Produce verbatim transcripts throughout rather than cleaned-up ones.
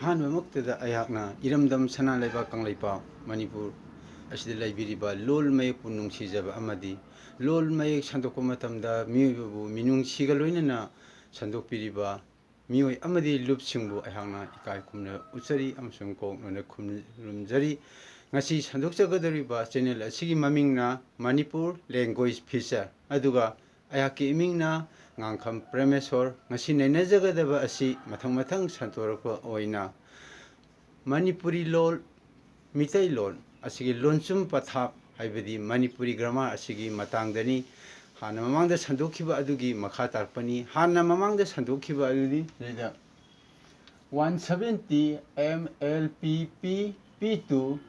ꯑꯍꯥꯟꯕꯃꯛꯇꯗ ꯑꯩꯍꯥꯛꯅ ꯏꯔꯝꯗꯝ ꯁꯅꯥ ꯂꯩꯕꯥꯛ ꯀꯪꯂꯩꯄꯥꯛ ꯃꯅꯤꯄꯨꯔ ꯑꯁꯤꯗ ꯂꯩꯕꯤꯔꯤꯕ ꯂꯣꯜ ꯃꯌꯦꯛꯄꯨ ꯅꯨꯡꯁꯤꯖꯕ ꯑꯃꯗꯤ ꯂꯣꯜ ꯃꯌꯦꯛ ꯁꯟꯗꯣꯛꯄ ꯃꯇꯝꯗ ꯃꯤꯑꯣꯏꯕꯕꯨ ꯃꯤꯅꯨꯡꯁꯤꯒ ꯂꯣꯏꯅꯅ ꯁꯟꯗꯣꯛꯄꯤꯔꯤꯕ ꯃꯤꯑꯣꯏ ꯑꯃꯗꯤ ꯂꯨꯞꯁꯤꯡꯕꯨ ꯑꯩꯍꯥꯛꯅ ꯏꯀꯥꯏ ꯈꯨꯝꯅ ꯎꯠꯆꯔꯤ ꯑꯃꯁꯨꯡ ꯀꯣꯛ ꯅꯣꯟꯅ ꯈꯨꯔꯨꯝꯖꯔꯤ꯫ ꯉꯁꯤ ꯁꯟꯗꯣꯛꯆꯒꯗꯧꯔꯤꯕ ꯆꯦꯅꯦꯜ ꯑꯁꯤꯒꯤ ꯃꯃꯤꯡꯅ ꯃꯅꯤꯄꯨꯔ ꯂꯦꯡꯒ꯭ꯋꯦꯖ ꯐꯤꯆꯔ, ꯑꯗꯨꯒ ꯑꯩꯍꯥꯛꯀꯤ ꯏꯃꯤꯡꯅ ꯉꯥꯡꯈꯝ ꯄ꯭ꯔꯦꯃꯦꯁꯣꯔ꯫ ꯉꯁꯤ ꯅꯩꯅꯖꯒꯗꯕ ꯑꯁꯤ ꯃꯊꯪ ꯃꯊꯪ ꯁꯟꯗꯣꯔꯛꯄ ꯑꯣꯏꯅ ꯃꯅꯤꯄꯨꯔꯤ ꯂꯣꯜ, ꯃꯤꯇꯩꯂꯣꯟ ꯑꯁꯤꯒꯤ ꯂꯣꯟꯆꯨꯝ ꯄꯊꯥꯞ, ꯍꯥꯏꯕꯗꯤ ꯃꯅꯤꯄꯨꯔꯤ ꯒ꯭ꯔꯥꯃꯥꯔ ꯑꯁꯤꯒꯤ ꯃꯇꯥꯡꯗꯅꯤ꯫ ꯍꯥꯟꯅ ꯃꯃꯥꯡꯗ ꯁꯟꯗꯣꯛꯈꯤꯕ ꯑꯗꯨꯒꯤ ꯃꯈꯥ ꯇꯥꯔꯛꯄꯅꯤ꯫ ꯍꯥꯟꯅ ꯃꯃꯥꯡꯗ ꯁꯟꯗꯣꯛꯈꯤꯕ ꯑꯗꯨꯗꯤ ꯁꯤꯗ one seventy M L P P P two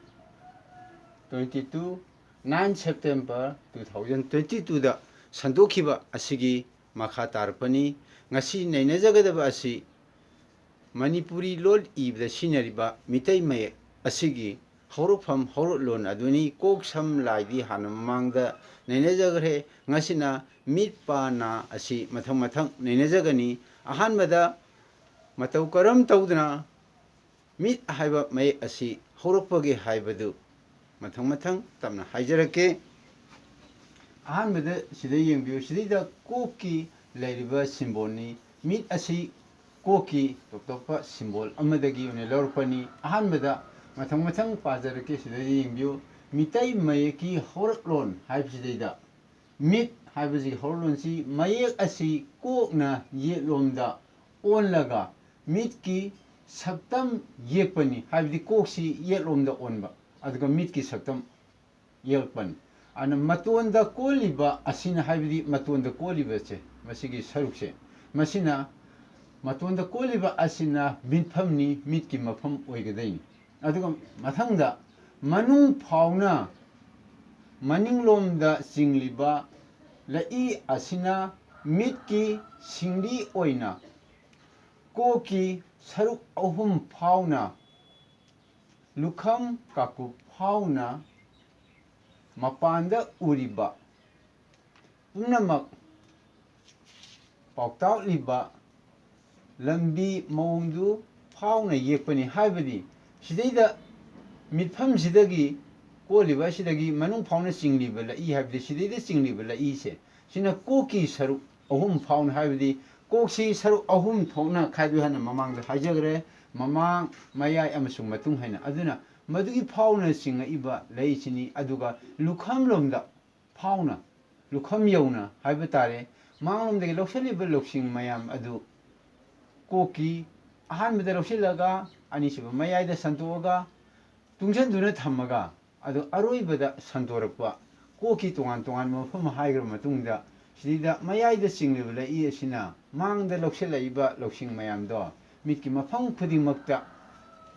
twenty two nine September two thousand twenty twoꯗ ꯁꯟꯗꯣꯛꯈꯤꯕ ꯑꯁꯤꯒꯤ ꯃꯈꯥ ꯇꯥꯔꯛꯄꯅꯤ꯫ ꯉꯁꯤ ꯅꯩꯅꯖꯒꯗꯕ ꯑꯁꯤ ꯃꯅꯤꯄꯨꯔꯤ ꯂꯣꯜ ꯏꯕꯗ ꯁꯤꯖꯤꯟꯅꯔꯤꯕ ꯃꯤꯇꯩ ꯃꯌꯦꯛ ꯑꯁꯤꯒꯤ ꯍꯧꯔꯛꯐꯝ ꯍꯧꯔꯛꯂꯣꯟ ꯑꯗꯨꯅꯤ꯫ ꯀꯣꯛ ꯁꯝ ꯂꯥꯏꯗꯤ ꯍꯥꯟꯅ ꯃꯃꯥꯡꯗ ꯅꯩꯅꯖꯈ꯭ꯔꯦ꯫ ꯉꯁꯤꯅ ꯃꯤꯠ ꯄꯥ ꯅꯥ ꯑꯁꯤ ꯃꯊꯪ ꯃꯊꯪ ꯅꯩꯅꯖꯒꯅꯤ꯫ ꯑꯍꯥꯟꯕꯗ ꯃꯇꯧ ꯀꯔꯝ ꯇꯧꯗꯅ ꯃꯤꯠ ꯍꯥꯏꯕ ꯃꯌꯦꯛ ꯑꯁꯤ ꯍꯧꯔꯛꯄꯒꯦ ꯍꯥꯏꯕꯗꯨ ꯃꯊꯪ ꯃꯊꯪ ꯇꯞꯅ ꯍꯥꯏꯖꯔꯛꯀꯦ꯫ ꯑꯍꯥꯟꯕꯗ ꯁꯤꯗ ꯌꯦꯡꯕꯤꯌꯨ꯫ ꯁꯤꯗꯩꯗ ꯀꯣꯛꯀꯤ ꯂꯩꯔꯤꯕ ꯁꯤꯝꯕꯣꯜꯅꯤ꯫ ꯃꯤꯠ ꯑꯁꯤ ꯀꯣꯛꯀꯤ ꯇꯣꯞ ꯇꯣꯞꯄ ꯁꯤꯝꯕꯣꯜ ꯑꯃꯗꯒꯤ ꯑꯣꯏꯅ ꯂꯧꯔꯛꯄꯅꯤ꯫ ꯑꯍꯥꯟꯕꯗ ꯃꯊꯪ ꯃꯊꯪ ꯄꯥꯖꯔꯛꯀꯦ꯫ ꯁꯤꯗꯩꯗ ꯌꯦꯡꯕꯤꯌꯨ꯫ ꯃꯤꯇꯩ ꯃꯌꯦꯛꯀꯤ ꯍꯧꯔꯛꯂꯣꯟ ꯍꯥꯏꯕꯁꯤꯗꯩꯗ ꯃꯤꯠ ꯍꯥꯏꯕꯁꯤꯒꯤ ꯍꯧꯔꯛꯂꯣꯟꯁꯤ ꯃꯌꯦꯛ ꯑꯁꯤ ꯀꯣꯛꯅ ꯌꯦꯠꯂꯣꯝꯗ ꯑꯣꯜꯂꯒ ꯃꯤꯠꯀꯤ ꯁꯛꯇꯝ ꯌꯦꯛꯄꯅꯤ꯫ ꯍꯥꯏꯕꯗꯤ ꯀꯣꯛꯁꯤ ꯌꯦꯠꯂꯣꯝꯗ ꯑꯣꯟꯕ, ꯑꯗꯨꯒ ꯃꯤꯠꯀꯤ ꯁꯛꯇꯝ ꯌꯦꯛꯄꯅꯤ꯫ ꯑꯗꯨꯅ ꯃꯇꯣꯟꯗ ꯀꯣꯜꯂꯤꯕ ꯑꯁꯤꯅ, ꯍꯥꯏꯕꯗꯤ ꯃꯇꯣꯟꯗ ꯀꯣꯜꯂꯤꯕꯁꯦ, ꯃꯁꯤꯒꯤ ꯁꯔꯨꯛꯁꯦ, ꯃꯁꯤꯅ, ꯃꯇꯣꯟꯗ ꯀꯣꯜꯂꯤꯕ ꯑꯁꯤꯅ ꯃꯤꯠꯐꯝꯅꯤ, ꯃꯤꯠꯀꯤ ꯃꯐꯝ ꯑꯣꯏꯒꯗꯣꯏꯅꯤ꯫ ꯑꯗꯨꯒ ꯃꯊꯪꯗ ꯃꯅꯨꯡ ꯐꯥꯎꯅ ꯃꯅꯤꯡꯂꯣꯝꯗ ꯆꯤꯡꯂꯤꯕ ꯂꯛꯏ ꯑꯁꯤꯅ ꯃꯤꯠꯀꯤ ꯁꯤꯡꯂꯤ ꯑꯣꯏꯅ ꯀꯣꯛꯀꯤ ꯁꯔꯨꯛ ꯑꯍꯨꯝ ꯐꯥꯎꯅ, ꯂꯨꯈꯝ ꯀꯥꯀꯨꯞ ꯐꯥꯎꯅ ꯃꯄꯥꯟꯗ ꯎꯔꯤꯕ ꯄꯨꯝꯅꯃꯛ ꯄꯥꯎꯇꯥꯛꯂꯤꯕ ꯂꯝꯕꯤ ꯃꯑꯣꯡꯗꯨ ꯐꯥꯎꯅ ꯌꯦꯛꯄꯅꯤ꯫ ꯍꯥꯏꯕꯗꯤ ꯁꯤꯗꯩꯗ ꯃꯤꯠꯐꯝꯁꯤꯗꯒꯤ ꯀꯣꯜꯂꯤꯕ ꯑꯁꯤꯗꯒꯤ ꯃꯅꯨꯡ ꯐꯥꯎꯅ ꯆꯤꯡꯂꯤꯕ ꯂꯛꯏ ꯍꯥꯏꯕꯗꯤ ꯁꯤꯗꯩꯗ ꯆꯤꯡꯂꯤꯕ ꯂꯛꯏꯁꯦ, ꯁꯤꯅ ꯀꯣꯛꯀꯤ ꯁꯔꯨꯛ ꯑꯍꯨꯝ ꯐꯥꯎꯅ, ꯍꯥꯏꯕꯗꯤ ꯀꯣꯛꯁꯤ ꯁꯔꯨꯛ ꯑꯍꯨꯝ ꯊꯣꯛꯅ ꯈꯥꯏꯗꯣꯛꯏ ꯍꯥꯏꯅ ꯃꯃꯥꯡꯗ ꯍꯥꯏꯖꯈ꯭ꯔꯦ, ꯃꯃꯥꯡ, ꯃꯌꯥꯏ ꯑꯃꯁꯨꯡ ꯃꯇꯨꯡ ꯍꯥꯏꯅ꯫ ꯑꯗꯨꯅ ꯃꯗꯨꯒꯤ ꯐꯥꯎꯅ ꯆꯤꯡꯉꯛꯏꯕ ꯂꯩꯁꯤꯅꯤ꯫ ꯑꯗꯨꯒ ꯂꯨꯈꯝꯂꯣꯝꯗ ꯐꯥꯎꯅ, ꯂꯨꯈꯝ ꯌꯧꯅ ꯍꯥꯏꯕ ꯇꯥꯔꯦ, ꯃꯥꯡꯂꯣꯝꯗꯒꯤ ꯂꯧꯁꯤꯜꯂꯤꯕ ꯂꯧꯁꯤꯡ ꯃꯌꯥꯝ ꯑꯗꯨ ꯀꯣꯛꯀꯤ ꯑꯍꯥꯟꯕꯗ ꯂꯧꯁꯤꯜꯂꯒ, ꯑꯅꯤꯁꯨꯕ ꯃꯌꯥꯏꯗ ꯁꯟꯗꯣꯛꯑꯒ, ꯇꯨꯡꯁꯤꯟꯗꯨꯅ ꯊꯝꯃꯒ, ꯑꯗꯨ ꯑꯔꯣꯏꯕꯗ ꯁꯟꯗꯣꯔꯛꯄ, ꯀꯣꯛꯀꯤ ꯇꯣꯉꯥꯟ ꯇꯣꯉꯥꯟꯕ ꯃꯐꯝ ꯍꯥꯏꯈ꯭ꯔꯕ ꯃꯇꯨꯡꯗ, ꯁꯤꯗꯩꯗ ꯃꯌꯥꯏꯗ ꯆꯤꯡꯂꯤꯕ ꯂꯛꯏ ꯑꯁꯤꯅ ꯃꯥꯡꯗ ꯂꯧꯁꯤꯜꯂꯛꯏꯕ ꯂꯧꯁꯤꯡ ꯃꯌꯥꯝꯗꯣ ꯃꯤꯠꯀꯤ ꯃꯐꯝ ꯈꯨꯗꯤꯡꯃꯛꯇ,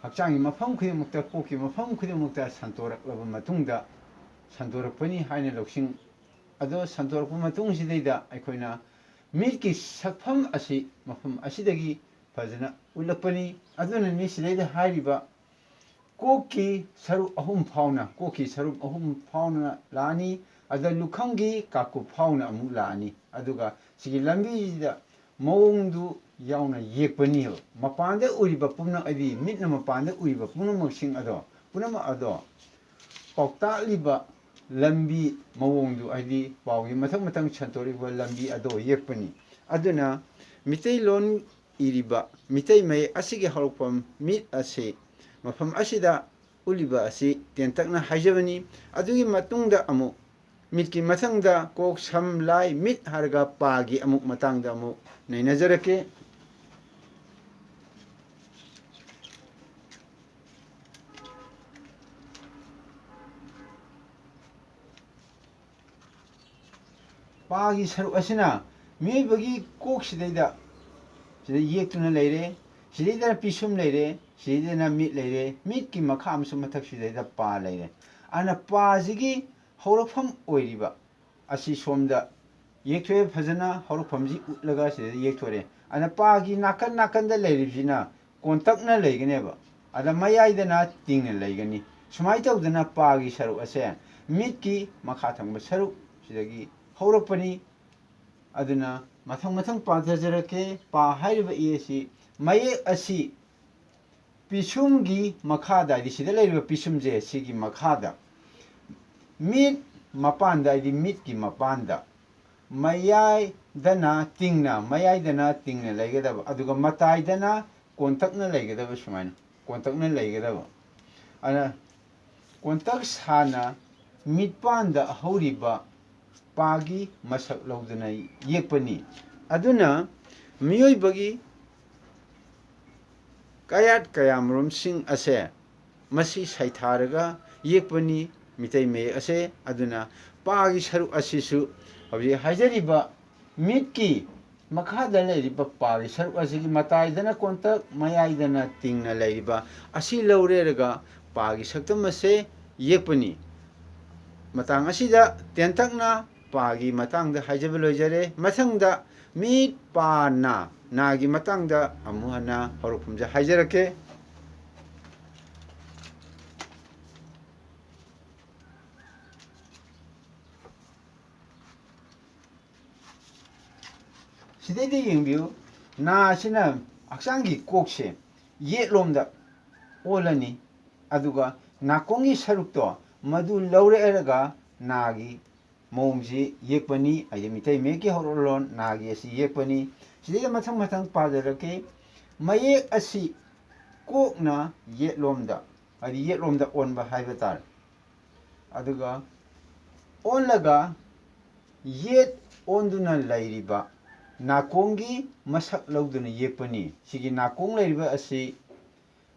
ꯍꯛꯆꯥꯡꯒꯤ ꯃꯐꯝ ꯈꯨꯗꯤꯡꯃꯛꯇ, ꯀꯣꯛꯀꯤ ꯃꯐꯝ ꯈꯨꯗꯤꯡꯃꯛꯇ ꯁꯟꯗꯣꯔꯛꯂꯕ ꯃꯇꯨꯡꯗ, ꯁꯟꯗꯣꯔꯛꯄꯅꯤ ꯍꯥꯏꯅ ꯂꯧꯁꯤꯡ ꯑꯗꯣ ꯁꯟꯗꯣꯔꯛꯄ ꯃꯇꯨꯡꯁꯤꯗꯩꯗ ꯑꯩꯈꯣꯏꯅ ꯃꯤꯠꯀꯤ ꯁꯛꯐꯝ ꯑꯁꯤ ꯃꯐꯝ ꯑꯁꯤꯗꯒꯤ ꯐꯖꯅ ꯎꯠꯂꯛꯄꯅꯤ꯫ ꯑꯗꯨꯅꯅꯤ ꯁꯤꯗꯩꯗ ꯍꯥꯏꯔꯤꯕ ꯀꯣꯛꯀꯤ ꯁꯔꯨꯛ ꯑꯍꯨꯝ ꯐꯥꯎꯅ, ꯀꯣꯛꯀꯤ ꯁꯔꯨꯛ ꯑꯍꯨꯝ ꯐꯥꯎꯅ ꯂꯥꯛꯑꯅꯤ, ꯑꯗ ꯂꯨꯈꯝꯒꯤ ꯀꯥꯀꯨꯞ ꯐꯥꯎꯅ ꯑꯃꯨꯛ ꯂꯥꯛꯑꯅꯤ, ꯑꯗꯨꯒ ꯁꯤꯒꯤ ꯂꯝꯕꯤꯁꯤꯗ ꯃꯑꯣꯡꯗꯨ ꯌꯥꯎꯅ ꯌꯦꯛꯄꯅꯦꯕ꯫ ꯃꯄꯥꯟꯗ ꯎꯔꯤꯕ ꯄꯨꯝꯅꯃꯛ, ꯍꯥꯏꯗꯤ ꯃꯤꯠꯅ ꯃꯄꯥꯟꯗ ꯎꯔꯤꯕ ꯄꯨꯝꯅꯃꯛꯁꯤꯡ ꯑꯗꯣ, ꯄꯨꯝꯅꯃꯛ ꯑꯗꯣ ꯄꯥꯎꯇꯥꯛꯂꯤꯕ ꯂꯝꯕꯤ ꯃꯑꯣꯡꯗꯨ, ꯍꯥꯏꯗꯤ ꯄꯥꯎꯒꯤ ꯃꯊꯪ ꯃꯊꯪ ꯁꯟꯗꯣꯔꯛꯏꯕ ꯂꯝꯕꯤ ꯑꯗꯣ ꯌꯦꯛꯄꯅꯤ꯫ ꯑꯗꯨꯅ ꯃꯤꯇꯩꯂꯣꯟ ꯏꯔꯤꯕ ꯃꯤꯇꯩ ꯃꯌꯦꯛ ꯑꯁꯤꯒꯤ ꯍꯧꯔꯛꯐꯝ ꯃꯤꯠ ꯑꯁꯤ ꯃꯐꯝ ꯑꯁꯤꯗ ꯎꯠꯂꯤꯕ ꯑꯁꯤ ꯇꯦꯟꯇꯛꯅ ꯍꯥꯏꯖꯕꯅꯤ꯫ ꯑꯗꯨꯒꯤ ꯃꯇꯨꯡꯗ ꯑꯃꯨꯛ ꯃꯤꯠꯀꯤ ꯃꯊꯪꯗ ꯀꯣꯛ, ꯁꯝ, ꯂꯥꯏ, ꯃꯤꯠ ꯍꯥꯏꯔꯒ ꯄꯥꯒꯤ ꯑꯃꯨꯛ ꯃꯇꯥꯡꯗ ꯑꯃꯨꯛ ꯅꯩꯅꯖꯔꯛꯀꯦ꯫ ꯄꯥꯒꯤ ꯁꯔꯨꯛ ꯑꯁꯤꯅ ꯃꯤꯑꯣꯏꯕꯒꯤ ꯀꯣꯛꯁꯤꯗꯩꯗ, ꯁꯤꯗ ꯌꯦꯛꯇꯨꯅ ꯂꯩꯔꯦ, ꯁꯤꯗꯩꯗꯅ ꯄꯤꯁꯨꯝ ꯂꯩꯔꯦ, ꯁꯤꯗꯩꯗꯅ ꯃꯤꯠ ꯂꯩꯔꯦ, ꯃꯤꯠꯀꯤ ꯃꯈꯥ ꯑꯃꯁꯨꯡ ꯃꯊꯛꯁꯤꯗꯩꯗ ꯄꯥ ꯂꯩꯔꯦ꯫ ꯑꯗꯨꯅ ꯄꯥꯁꯤꯒꯤ ꯍꯧꯔꯛꯐꯝ ꯑꯣꯏꯔꯤꯕ ꯑꯁꯤ ꯁꯣꯝꯗ ꯌꯦꯛꯊꯣꯛꯑꯦ ꯐꯖꯅ, ꯍꯧꯔꯛꯐꯝꯁꯤ ꯎꯠꯂꯒ ꯁꯤꯗ ꯌꯦꯛꯊꯣꯔꯛꯑꯦ꯫ ꯑꯗ ꯄꯥꯒꯤ ꯅꯥꯀꯟ ꯅꯥꯀꯟꯗ ꯂꯩꯔꯤꯕꯁꯤꯅ ꯀꯣꯟꯇꯛꯅ ꯂꯩꯒꯅꯦꯕ, ꯑꯗ ꯃꯌꯥꯏꯗꯅ ꯇꯤꯡꯅ ꯂꯩꯒꯅꯤ꯫ ꯁꯨꯃꯥꯏꯅ ꯇꯧꯗꯅ ꯄꯥꯒꯤ ꯁꯔꯨꯛ ꯑꯁꯦ ꯃꯤꯠꯀꯤ ꯃꯈꯥ ꯊꯪꯕ ꯁꯔꯨꯛ ꯁꯤꯗꯒꯤ ꯍꯧꯔꯛꯄꯅꯤ꯫ ꯑꯗꯨꯅ ꯃꯊꯪ ꯃꯊꯪ ꯄꯥꯊꯖꯔꯛꯀꯦ꯫ ꯄꯥ ꯍꯥꯏꯔꯤꯕ ꯏ ꯑꯁꯤ, ꯃꯌꯦꯛ ꯑꯁꯤ ꯄꯤꯁꯨꯝꯒꯤ ꯃꯈꯥꯗ, ꯍꯥꯏꯗꯤ ꯁꯤꯗ ꯂꯩꯔꯤꯕ ꯄꯤꯁꯨꯝꯁꯦ, ꯁꯤꯒꯤ ꯃꯈꯥꯗ, ꯃꯤꯠ ꯃꯄꯥꯟꯗ, ꯍꯥꯏꯗꯤ ꯃꯤꯠꯀꯤ ꯃꯄꯥꯟꯗ, ꯃꯌꯥꯏꯗꯅ ꯇꯤꯡꯅ, ꯃꯌꯥꯏꯗꯅ ꯇꯤꯡꯅ ꯂꯩꯒꯗꯕ, ꯑꯗꯨꯒ ꯃꯇꯥꯏꯗꯅ ꯀꯣꯟꯇꯛꯅ ꯂꯩꯒꯗꯕ, ꯁꯨꯃꯥꯏꯅ ꯀꯣꯟꯇꯛꯅ ꯂꯩꯒꯗꯕ꯫ ꯑꯗꯨꯅ ꯀꯣꯟꯇꯛ ꯁꯥꯅ ꯃꯤꯠꯄꯥꯟꯗ ꯍꯧꯔꯤꯕ ꯄꯥꯒꯤ ꯃꯁꯛ ꯂꯧꯗꯨꯅ ꯌꯦꯛꯄꯅꯤ꯫ ꯑꯗꯨꯅ ꯃꯤꯑꯣꯏꯕꯒꯤ ꯀꯌꯥꯠ ꯀꯌꯥꯃꯔꯨꯝꯁꯤꯡ ꯑꯁꯦ ꯃꯁꯤ ꯁꯩꯊꯥꯔꯒ ꯌꯦꯛꯄꯅꯤ ꯃꯤꯇꯩ ꯃꯌꯦꯛ ꯑꯁꯦ꯫ ꯑꯗꯨꯅ ꯄꯥꯒꯤ ꯁꯔꯨꯛ ꯑꯁꯤꯁꯨ ꯍꯧꯖꯤꯛ ꯍꯥꯏꯖꯔꯤꯕ ꯃꯤꯠꯀꯤ ꯃꯈꯥꯗ ꯂꯩꯔꯤꯕ ꯄꯥꯒꯤ ꯁꯔꯨꯛ ꯑꯁꯤꯒꯤ ꯃꯇꯥꯏꯗꯅ ꯀꯣꯟꯇꯛ, ꯃꯌꯥꯏꯗꯅ ꯇꯤꯡꯅ ꯂꯩꯔꯤꯕ ꯑꯁꯤ ꯂꯧꯔꯦꯔꯒ ꯄꯥꯒꯤ ꯁꯛꯇꯝ ꯑꯁꯦ ꯌꯦꯛꯄꯅꯤ꯫ ꯃꯇꯥꯡ ꯑꯁꯤꯗ ꯇꯦꯟꯇꯛꯅ ꯄꯥꯒꯤ ꯃꯇꯥꯡꯗ ꯍꯥꯏꯖꯕ ꯂꯣꯏꯖꯔꯦ꯫ ꯃꯊꯪꯗ ꯃꯤꯠ ꯄꯥ ꯅꯥ, ꯅꯥꯒꯤ ꯃꯇꯥꯡꯗ ꯑꯃꯨꯛ ꯍꯟꯅ ꯍꯧꯔꯛꯐꯝꯁꯦ ꯍꯥꯏꯖꯔꯛꯀꯦ꯫ ꯁꯤꯗꯩꯗ ꯌꯦꯡꯕꯤꯌꯨ, ꯅꯥ ꯑꯁꯤꯅ ꯍꯛꯆꯥꯡꯒꯤ ꯀꯣꯛꯁꯦ ꯌꯦꯠꯂꯣꯝꯗ ꯑꯣꯜꯂꯅꯤ, ꯑꯗꯨꯒ ꯅꯥꯀꯣꯡꯒꯤ ꯁꯔꯨꯛꯇꯣ ꯃꯗꯨ ꯂꯧꯔꯛꯑꯒ ꯅꯥꯒꯤ ꯃꯑꯣꯡꯁꯤ ꯌꯦꯛꯄꯅꯤ, ꯍꯥꯏꯗꯤ ꯃꯤꯇꯩ ꯃꯌꯦꯛꯀꯤ ꯍꯧꯔꯛꯂꯣꯟ ꯅꯥꯒꯤ ꯑꯁꯤ ꯌꯦꯛꯄꯅꯤ꯫ ꯁꯤꯗꯩꯗ ꯃꯊꯪ ꯃꯊꯪ ꯄꯥꯖꯔꯛꯀꯦ꯫ ꯃꯌꯦꯛ ꯑꯁꯤ ꯀꯣꯛꯅ ꯌꯦꯠꯂꯣꯝꯗ, ꯍꯥꯏꯗꯤ ꯌꯦꯠꯂꯣꯝꯗ ꯑꯣꯟꯕ ꯍꯥꯏꯕ ꯇꯥꯔꯦ꯫ ꯑꯗꯨꯒ ꯑꯣꯜꯂꯒ ꯌꯦꯠ ꯑꯣꯟꯗꯨꯅ ꯂꯩꯔꯤꯕ ꯅꯥꯀꯣꯡꯒꯤ ꯃꯁꯛ ꯂꯧꯗꯨꯅ ꯌꯦꯛꯄꯅꯤ꯫ ꯁꯤꯒꯤ ꯅꯥꯀꯣꯡ ꯂꯩꯔꯤꯕ ꯑꯁꯤ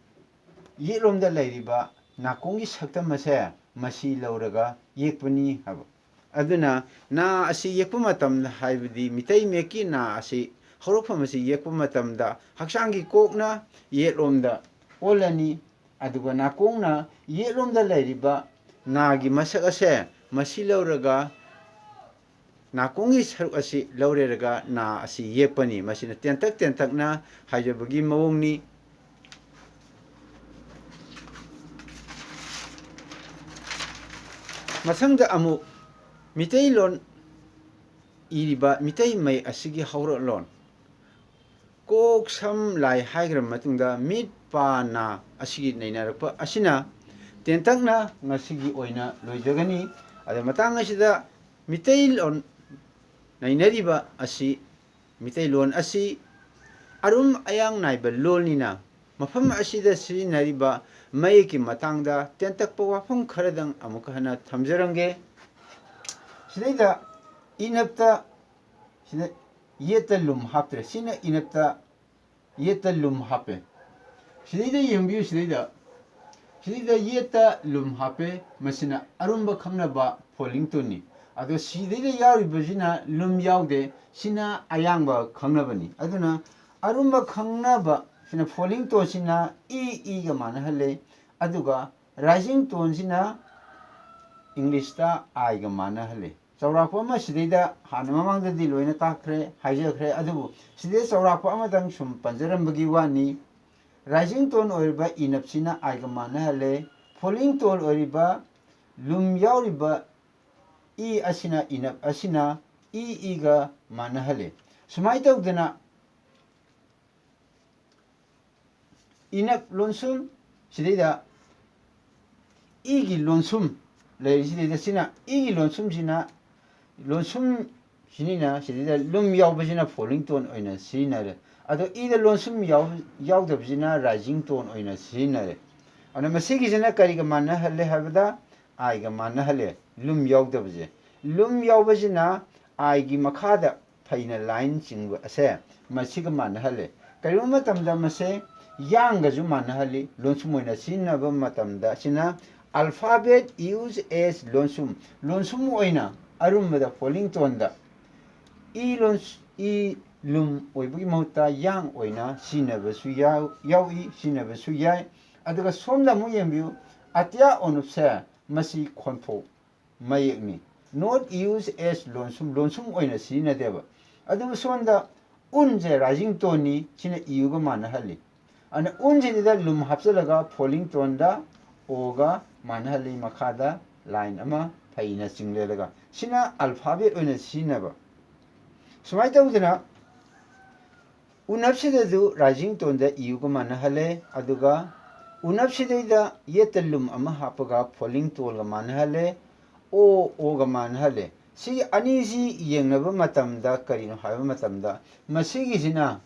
ꯌꯦꯠꯂꯣꯝꯗ ꯂꯩꯔꯤꯕ ꯅꯥꯀꯣꯡꯒꯤ ꯁꯛꯇꯝ ꯑꯁꯦ ꯃꯁꯤ ꯂꯧꯔꯒ ꯌꯦꯛꯄꯅꯤ ꯍꯥꯏꯕ꯫ ꯑꯗꯨꯅ ꯅꯥ ꯑꯁꯤ ꯌꯦꯛꯄ ꯃꯇꯝꯗ, ꯍꯥꯏꯕꯗꯤ ꯃꯤꯇꯩ ꯃꯌꯦꯛꯀꯤ ꯅꯥ ꯑꯁꯤ ꯍꯧꯔꯛꯐꯝ ꯑꯁꯤ ꯌꯦꯛꯄ ꯃꯇꯝꯗ ꯍꯛꯆꯥꯡꯒꯤ ꯀꯣꯛꯅ ꯌꯦꯠꯂꯣꯝꯗ ꯑꯣꯜꯂꯅꯤ, ꯑꯗꯨꯒ ꯅꯥꯀꯣꯡꯅ ꯌꯦꯠꯂꯣꯝꯗ ꯂꯩꯔꯤꯕ ꯅꯥꯒꯤ ꯃꯁꯛ ꯑꯁꯦ ꯃꯁꯤ ꯂꯧꯔꯒ ꯅꯥꯀꯣꯡꯒꯤ ꯁꯔꯨꯛ ꯑꯁꯤ ꯂꯧꯔꯦꯔꯒ ꯅꯥ ꯑꯁꯤ ꯌꯦꯛꯄꯅꯤ꯫ ꯃꯁꯤꯅ ꯇꯦꯟꯇꯛ ꯇꯦꯟꯇꯛꯅ ꯍꯥꯏꯖꯕꯒꯤ ꯃꯑꯣꯡꯅꯤ꯫ ꯃꯊꯪꯗ ꯑꯃꯨꯛ ꯃꯤꯇꯩꯂꯣꯟ ꯏꯔꯤꯕ ꯃꯤꯇꯩ ꯃꯌꯦꯛ ꯑꯁꯤꯒꯤ ꯍꯧꯔꯛꯂꯣꯟ꯫ ꯀꯣꯛ ꯁꯝ ꯂꯥꯏ ꯍꯥꯏꯈ꯭ꯔꯕ ꯃꯇꯨꯡꯗ ꯃꯤꯠ ꯄꯥ ꯅꯥ ꯑꯁꯤꯒꯤ ꯅꯩꯅꯔꯛꯄ ꯑꯁꯤꯅ ꯇꯦꯟꯇꯛꯅ ꯉꯁꯤꯒꯤ ꯑꯣꯏꯅ ꯂꯣꯏꯖꯒꯅꯤ꯫ ꯑꯗ ꯃꯇꯥꯡ ꯑꯁꯤꯗ ꯃꯤꯇꯩꯂꯣꯟ ꯅꯩꯅꯔꯤꯕ ꯑꯁꯤ, ꯃꯤꯇꯩꯂꯣꯟ ꯑꯁꯤ ꯑꯔꯨꯝ ꯑꯌꯥꯡ ꯅꯥꯏꯕ ꯂꯣꯟꯅꯤꯅ ꯃꯐꯝ ꯑꯁꯤꯗ ꯁꯤꯖꯤꯟꯅꯔꯤꯕ ꯃꯌꯦꯛꯀꯤ ꯃꯇꯥꯡꯗ ꯇꯦꯟꯇꯛꯄ ꯋꯥꯐꯝ ꯈꯔꯗꯪ ꯑꯃꯨꯛꯀ ꯍꯟꯅ ꯊꯝꯖꯔꯝꯒꯦ꯫ ꯁꯤꯗꯩꯗ ꯏꯅꯞꯇ, ꯁꯤꯗ ꯌꯦꯠꯇ ꯂꯨꯝ ꯍꯥꯞꯇ꯭ꯔꯦ꯫ ꯁꯤꯅ ꯏꯅꯞꯇ, ꯌꯦꯠꯇ ꯂꯨꯝ ꯍꯥꯞꯄꯦ꯫ ꯁꯤꯗꯩꯗ ꯌꯦꯡꯕꯤꯌꯨ, ꯁꯤꯗꯩꯗ, ꯁꯤꯗꯩꯗ ꯌꯦꯠꯇ ꯂꯨꯝ ꯍꯥꯞꯄꯦ꯫ ꯃꯁꯤꯅ ꯑꯔꯨꯝꯕ ꯈꯪꯅꯕ ꯐꯣꯂꯤꯡ ꯇꯣꯟꯅꯤ꯫ ꯑꯗꯣ ꯁꯤꯗꯩꯗ ꯌꯥꯎꯔꯤꯕꯁꯤꯅ ꯂꯨꯝ ꯌꯥꯎꯗꯦ, ꯁꯤꯅ ꯑꯌꯥꯡꯕ ꯈꯪꯅꯕꯅꯤ꯫ ꯑꯗꯨꯅ ꯑꯔꯨꯝꯕ ꯈꯪꯅꯕ ꯁꯤꯅ ꯐꯣꯂꯤꯡ ꯇꯣꯟꯁꯤꯅ ꯏ, ꯏꯒ ꯃꯥꯟꯅꯍꯜꯂꯦ꯫ ꯑꯗꯨꯒ ꯔꯥꯏꯖꯤꯡ ꯇꯣꯟꯁꯤꯅ ꯏꯪꯂꯤꯁꯇ ꯑꯥꯏꯒ ꯃꯥꯟꯅꯍꯜꯂꯦ꯫ ꯆꯥꯎꯔꯥꯛꯄ ꯑꯃ ꯁꯤꯗꯩꯗ ꯍꯥꯟꯅ ꯃꯃꯥꯡꯗꯗꯤ ꯂꯣꯏꯅ ꯇꯥꯛꯈ꯭ꯔꯦ, ꯍꯥꯏꯖꯈ꯭ꯔꯦ꯫ ꯑꯗꯨꯕꯨ ꯁꯤꯗꯩ ꯆꯥꯎꯔꯥꯛꯄ ꯑꯃꯇꯪ ꯁꯨꯝ ꯄꯟꯖꯔꯝꯕꯒꯤ ꯋꯥꯅꯤ꯫ ꯔꯥꯏꯖꯤꯡ ꯇꯣꯟ ꯑꯣꯏꯔꯤꯕ ꯏꯅꯞꯁꯤꯅ ꯑꯥꯏꯒ ꯃꯥꯟꯅꯍꯜꯂꯦ꯫ ꯐꯣꯂꯤꯡ ꯇꯣꯟ ꯑꯣꯏꯔꯤꯕ ꯂꯨꯝ ꯌꯥꯎꯔꯤꯕ ꯏ ꯑꯁꯤꯅ, ꯏꯅꯞ ꯑꯁꯤꯅ ꯏ, ꯏꯒ ꯃꯥꯟꯅꯍꯜꯂꯦ꯫ ꯁꯨꯃꯥꯏꯅ ꯇꯧꯗꯅ ꯏꯅꯞ ꯂꯣꯟꯁꯨꯝ, ꯁꯤꯗꯩꯗ ꯏꯒꯤ ꯂꯣꯟꯁꯨꯝ ꯂꯩꯔꯤꯁꯤꯗꯩꯗ, ꯁꯤꯅ ꯏꯒꯤ ꯂꯣꯟꯁꯨꯝꯁꯤꯅ, ꯂꯣꯟꯁꯨꯝ ꯁꯤꯅꯤꯅ ꯁꯤꯗꯩꯗ ꯂꯨꯝ ꯌꯥꯎꯕꯁꯤꯅ ꯐꯣꯂꯤꯡ ꯇꯣꯟ ꯑꯣꯏꯅ ꯁꯤꯖꯤꯟꯅꯔꯦ꯫ ꯑꯗꯣ ꯏꯗ ꯂꯣꯟꯁꯨꯝ ꯌꯥꯎ-, ꯌꯥꯎꯗꯕꯁꯤꯅ ꯔꯥꯏꯖꯤꯡ ꯇꯣꯟ ꯑꯣꯏꯅ ꯁꯤꯖꯤꯟꯅꯔꯦ꯫ ꯑꯗꯨꯅ ꯃꯁꯤꯒꯤꯁꯤꯅ ꯀꯔꯤꯒ ꯃꯥꯟꯅꯍꯜꯂꯦ ꯍꯥꯏꯕꯗ, ꯑꯥꯏꯒ ꯃꯥꯟꯅꯍꯜꯂꯦ꯫ ꯂꯨꯝ ꯌꯥꯎꯗꯕꯁꯦ, ꯂꯨꯝ ꯌꯥꯎꯕꯁꯤꯅ ꯑꯥꯏꯒꯤ ꯃꯈꯥꯗ ꯐꯩꯅ ꯂꯥꯏꯟ ꯆꯤꯡꯕ ꯑꯁꯦ ꯃꯁꯤꯒ ꯃꯥꯟꯅꯍꯜꯂꯦ꯫ ꯀꯔꯤꯒꯨꯝꯕ ꯃꯇꯝꯗ ꯃꯁꯦ ꯌꯥꯡꯒꯁꯨ ꯃꯥꯟꯅꯍꯜꯂꯤ꯫ ꯂꯣꯟꯁꯨꯝ ꯑꯣꯏꯅ ꯁꯤꯖꯤꯟꯅꯕ ꯃꯇꯝꯗ ꯑꯁꯤꯅ alphabet use as ꯂꯣꯟꯁꯨꯝ, ꯂꯣꯟꯁꯨꯝ ꯑꯣꯏꯅ ꯑꯔꯨꯝꯕꯗ ꯐꯣꯂꯤꯡ ꯇꯣꯟꯗ ꯏ ꯂꯣꯟ-, ꯏ ꯂꯨꯝ ꯑꯣꯏꯕꯒꯤ ꯃꯍꯨꯠꯇ ꯌꯥꯡ ꯑꯣꯏꯅ ꯁꯤꯖꯤꯟꯅꯕꯁꯨ ꯌꯥꯎ-, ꯌꯥꯎꯏ, ꯁꯤꯖꯤꯟꯅꯕꯁꯨ ꯌꯥꯏ꯫ ꯑꯗꯨꯒ ꯁꯣꯝꯗ ꯑꯃꯨꯛ ꯌꯦꯡꯕꯤꯌꯨ, ꯑꯇꯤꯌꯥ ꯑꯣꯅꯨꯞꯁꯦ ꯃꯁꯤ ꯈꯣꯟꯊꯣꯛ ꯃꯌꯦꯛꯅꯤ꯫ Not use as ꯂꯣꯟꯁꯨꯝ, ꯂꯣꯟꯁꯨꯝ ꯑꯣꯏꯅ ꯁꯤꯖꯤꯟꯅꯗꯦꯕ꯫ ꯑꯗꯨꯕꯨ ꯁꯣꯝꯗ ꯎꯟꯁꯦ ꯔꯥꯏꯖꯤꯡ ꯇꯣꯟꯅꯤ, ꯁꯤꯅ ꯏꯌꯨꯒ ꯃꯥꯟꯅꯍꯜꯂꯤ꯫ ꯑꯗꯨꯅ ꯎꯟꯁꯤꯗ ꯂꯨꯝ ꯍꯥꯞꯆꯤꯜꯂꯒ ꯐꯣꯂꯤꯡ ꯇꯣꯟꯗ ꯑꯣꯒ ꯃꯥꯟꯅꯍꯜꯂꯤ, ꯃꯈꯥꯗ ꯂꯥꯏꯟ ꯑꯃ ꯐꯩꯅ ꯆꯤꯡꯂꯦꯜꯂꯒ꯫ ꯁꯤꯅ ꯑꯜꯐꯥꯕꯦꯠ ꯑꯣꯏꯅ ꯁꯤꯖꯤꯟꯅꯕ꯫ ꯁꯨꯃꯥꯏꯅ ꯇꯧꯗꯅ ꯎꯅꯞꯁꯤꯗꯁꯨ rising toneꯗ ꯏꯌꯨꯒ ꯃꯥꯟꯅꯍꯜꯂꯦ, ꯑꯗꯨꯒ ꯎꯅꯞꯁꯤꯗꯩꯗ ꯌꯦꯠꯇ ꯂꯨꯝ ꯑꯃ ꯍꯥꯞꯄꯒ falling toneꯒ ꯃꯥꯟꯅꯍꯜꯂꯦ, ꯑꯣ ꯑꯣꯒ ꯃꯥꯟꯅꯍꯜꯂꯦ꯫ ꯁꯤ ꯑꯅꯤꯁꯤ ꯌꯦꯡꯅꯕ ꯃꯇꯝꯗ ꯀꯔꯤꯅꯣ ꯍꯥꯏꯕ ꯃꯇꯝꯗ, ꯃꯁꯤꯒꯤꯁꯤꯅ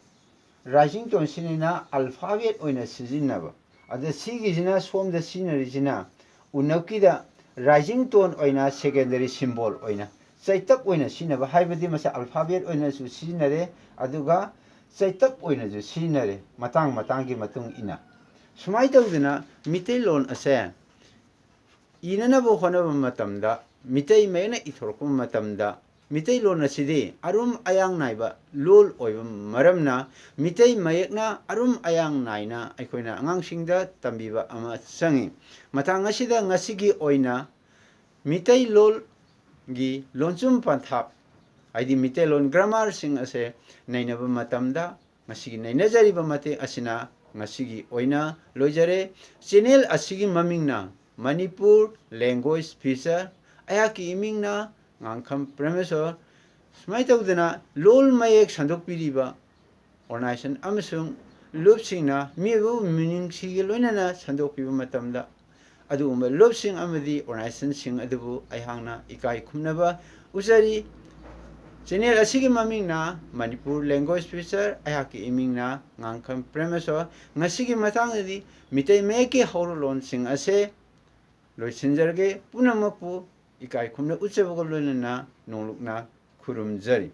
rising toneꯁꯤꯅ alphabet ꯑꯣꯏꯅ ꯁꯤꯖꯤꯟꯅꯕ, ꯑꯗ ꯁꯤꯒꯤꯁꯤꯅ ꯁꯣꯝꯗ ꯁꯤꯖꯤꯟꯅꯔꯤꯁꯤꯅ ꯎꯅꯞꯀꯤꯗ rising tone ꯑꯣꯏꯅ secondary symbol ꯑꯣꯏꯅ ꯆꯩꯇꯞ ꯑꯣꯏꯅ ꯁꯤꯖꯤꯟꯅꯕ, ꯍꯥꯏꯕꯗꯤ ꯃꯁꯤ alphabet ꯑꯣꯏꯅꯁꯨ ꯁꯤꯖꯤꯟꯅꯔꯦ, ꯑꯗꯨꯒ ꯆꯩꯇꯞ ꯑꯣꯏꯅꯁꯨ ꯁꯤꯖꯤꯟꯅꯔꯦ, ꯃꯇꯥꯡ ꯃꯇꯥꯡꯒꯤ ꯃꯇꯨꯡ ꯏꯟꯅ꯫ ꯁꯨꯃꯥꯏꯅ ꯇꯧꯗꯅ ꯃꯤꯇꯩꯂꯣꯟ ꯑꯁꯦ ꯏꯅꯅꯕ ꯍꯣꯠꯅꯕ ꯃꯇꯝꯗ, ꯃꯤꯇꯩ ꯃꯌꯦꯛꯅ ꯏꯊꯣꯔꯛꯄ ꯃꯇꯝꯗ, ꯃꯤꯇꯩꯂꯣꯟ ꯑꯁꯤꯗꯤ ꯑꯔꯨꯝ ꯑꯌꯥꯡ ꯅꯥꯏꯕ ꯂꯣꯜ ꯑꯣꯏꯕ ꯃꯔꯝꯅ, ꯃꯤꯇꯩ ꯃꯌꯦꯛꯅ ꯑꯔꯨꯝ ꯑꯌꯥꯡ ꯅꯥꯏꯅ ꯑꯩꯈꯣꯏꯅ ꯑꯉꯥꯡꯁꯤꯡꯗ ꯇꯝꯕꯤꯕ ꯑꯃ ꯆꯪꯏ꯫ ꯃꯇꯥꯡ ꯑꯁꯤꯗ ꯉꯁꯤꯒꯤ ꯑꯣꯏꯅ ꯃꯤꯇꯩꯂꯣꯟꯒꯤ ꯂꯣꯟꯆꯨꯝ ꯄꯟꯊꯥꯞ, ꯍꯥꯏꯗꯤ ꯃꯤꯇꯩꯂꯣꯟ grammarꯁꯤꯡ ꯑꯁꯦ ꯅꯩꯅꯕ ꯃꯇꯝꯗ, ꯉꯁꯤꯒꯤ ꯅꯩꯅꯖꯔꯤꯕ ꯃꯇꯦꯛ ꯑꯁꯤꯅ ꯉꯁꯤꯒꯤ ꯑꯣꯏꯅ ꯂꯣꯏꯖꯔꯦ꯫ Channel ꯑꯁꯤꯒꯤ ꯃꯃꯤꯡꯅ ꯃꯅꯤꯄꯨꯔ Language Feature, ꯑꯩꯍꯥꯛꯀꯤ ꯏꯃꯤꯡꯅ ꯉꯥꯡꯈꯝ ꯄ꯭ꯔꯦꯃꯦꯁꯣꯔ꯫ ꯁꯨꯃꯥꯏꯅ ꯇꯧꯗꯅ ꯂꯣꯜ ꯃꯌꯦꯛ ꯁꯟꯗꯣꯛꯄꯤꯔꯤꯕ organization ꯑꯃꯁꯨꯡ ꯂꯨꯞꯁꯤꯡꯅ ꯃꯤꯑꯣꯏꯕꯕꯨ ꯃꯤꯅꯨꯡꯁꯤꯒ ꯂꯣꯏꯅꯅ ꯁꯟꯗꯣꯛꯄꯤꯕ ꯃꯇꯝꯗ, ꯑꯗꯨꯒꯨꯝꯕ ꯂꯨꯞꯁꯤꯡ ꯑꯃꯗꯤ organizationꯁꯤꯡ ꯑꯗꯨꯕꯨ ꯑꯩꯍꯥꯛꯅ ꯏꯀꯥꯏ ꯈꯨꯝꯅꯕ ꯎꯠꯆꯔꯤ꯫ Channel ꯑꯁꯤꯒꯤ ꯃꯃꯤꯡꯅ ꯃꯅꯤꯄꯨꯔ Language Feature, ꯑꯩꯍꯥꯛꯀꯤ ꯏꯃꯤꯡꯅ ꯉꯥꯡꯈꯝ ꯄ꯭ꯔꯦꯃꯦꯁꯣꯔ꯫ ꯉꯁꯤꯒꯤ ꯃꯇꯥꯡꯗꯗꯤ ꯃꯤꯇꯩ ꯃꯌꯦꯛꯀꯤ ꯍꯧꯔꯛꯂꯣꯟꯁꯤꯡ ꯑꯁꯦ ꯂꯣꯏꯁꯤꯟꯖꯔꯒꯦ꯫ ꯄꯨꯝꯅꯃꯛꯄꯨ ꯏꯀꯥꯏ ꯈꯨꯝꯅ ꯎꯠꯆꯕꯒ ꯂꯣꯏꯅꯅ ꯅꯣꯡꯂꯨꯛꯅ ꯈꯨꯔꯨꯝꯖꯔꯤ꯫